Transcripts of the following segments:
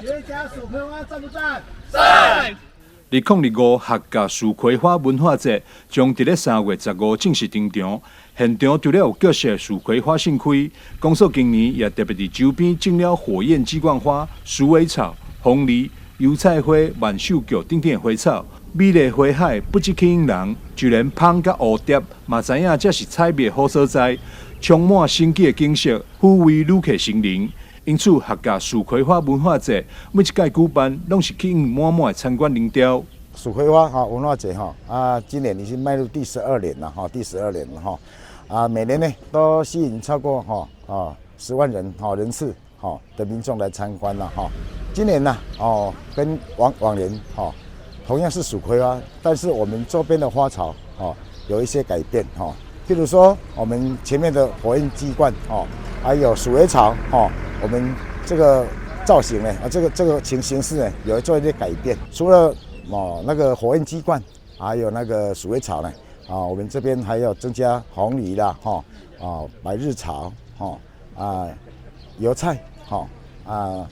學甲蜀葵花讚不讚？讚！2025客家蜀葵花文化節將佇咧3月15正式登場。現場除了有各式蜀葵花盛開，公所今年也特別佇周邊種了火焰雞冠花、鼠尾草、鳳梨、油菜花、萬壽菊等等的花草，美麗花海不只吸引人，就連蜂佮蝴蝶嘛知影這是採蜜好所在，充滿生機的景色，撫慰旅客心靈。因此，客家蜀葵花文化節每一屆舉辦，攏是吸引滿滿的參觀人潮。蜀葵花哈文化節哈啊，今年已經邁入第12年了哈，第12年了哈啊，每年呢都吸引超過哈啊10萬人哈人次哈的民眾來參觀了哈。今年呢哦跟往往年哈同樣是蜀葵花，但是我們周邊的花草哦有一些改變哈，譬如說我們前面的火焰雞冠哦，還有鼠尾草哈。我們這個造型呢，啊，這個形式呢，有做一些改變。除了哦那個火焰雞冠，還有那個鼠尾草呢，啊，我們這邊還要增加紅藜啦，哈，啊，百日草，哈，啊，油菜，哈，啊，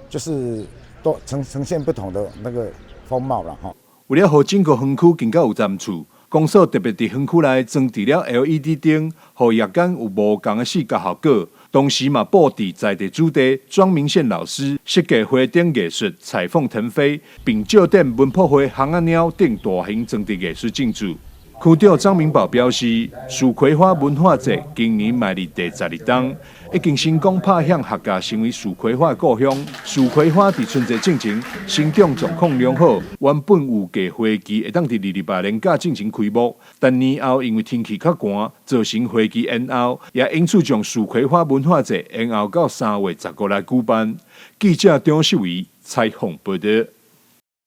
就是都呈現不同的那個風貌啦，哈。為了予整個園區更加有層次，公所特別佇園區內裝置了 LED 燈，予夜間有無仝的視覺效果。同時嘛，布置在地主題莊明憲老師設計花燈藝術彩鳳騰飛，並借點文博會蜂仔鳥等大型裝置藝術進駐。區長張明寶表示，蜀葵花文化節今年邁入第12冬，已經成功拍響客家成為蜀葵花的故鄉。蜀葵花佇春節進前生長狀況良好，原本預計花期會當佇28連假進前開幕，但年後因為天氣較寒，造成花期延後，也因此將蜀葵花文化節延後到3月15來舉辦。記者張秀偉採訪報導。